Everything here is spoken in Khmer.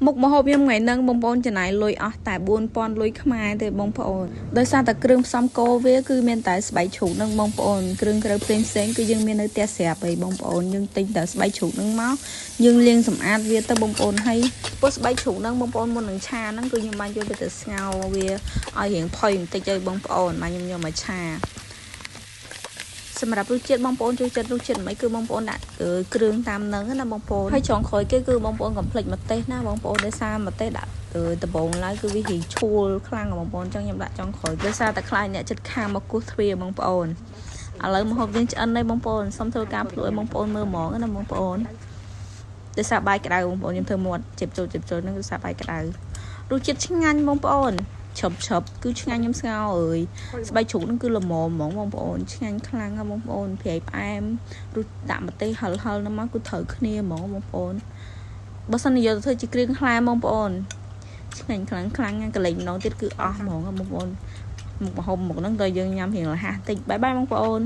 មុខម្ហូបខ្ញុំថ្ងៃហ្នឹងបងប្អូនចំណាយលុយអស់តែ4000លុយខ្មែរទេបងប្អូនដោយសារតែគ្រឿងផ្សំគោវាគឺមានតែស្បែកជ្រូកហ្នឹងបងប្អូនគ្រឿងក្រៅផ្សេងផ្សេងគឺយើងមាននៅផ្ទះស្រាប់ហើយបងប្អូនយើងទិញតែស្បែកជ្រូកហ្នឹងមកយើងលាងសម្អាតវាទៅបងប្អូនហើយពោះស្បែកជ្រូកហ្នឹងបងប្អូនមុននឹងឆាហ្នឹងគឺខ្ញុំបានយកវាទៅស្ងោរវាឲ្យរៀងផុយបន្តិចឲ្យបងប្អូនមកខ្ញុំយកមកឆាសម្រាប់រសជាតិបងប្អូនចូលចិត្តរសជាតិមិនគឺបងប្អូនដាក់គ្រឿងតាមនឹងណាបងប្អូនហើយចុងក្រោយគេគឺបងប្អូនកុំភ្លេចម្ទេសណាបងប្អូនដោយសារម្ទេសដាក់ដំបងឡើយគឺវារីឈួលខ្លាំងបងប្អូនអញ្ចឹងខ្ញុំដាក់ចុងក្រោយដោយសារតែខ្លាចអ្នកចិត្តខាងមកគោះទ្វារបងប្អូនឥឡូវមកហូបយើងឆ្អិនហើយបងប្អូនសូមធ្វើការភ្លក់ឲ្យបងប្អូនមើលហ្មងណាបងប្អូនដោយសារបាយក្តៅបងប្អូនខ្ញុំធ្វើមាត់ជិបចូលជិបចូលហ្នឹងគឺសារបាយក្តៅរសជាតិឆ្ងាញ់បងប្អូនឆឹបឆឹបគឺឆ្ងាញ់ខ្ញុំស្ងោអើយស្បែកជ្រូកហ្នឹងគឺល្មមហ្មងបងប្អូនឆ្ងាញ់ខ្លាំងណាស់បងប្អូនប្រៃផ្អែមរុដាក់ម្ទេសហិលហិលហ្នឹងមកគឺត្រូវគ្នាហ្មងបងប្អូនបើសិនជាយកទៅធ្វើជាគ្រឿងក្លែមបងប្អូនឆ្ងាញ់ខ្លាំងខ្លាំងកលេចម្ដងទៀតគឺអស់ហ្មងបងប្អូនមុខម្ហូបមុខហ្នឹងតើយើងញ៉ាំរៀងលះតិចបាយបាយបងប្អូន។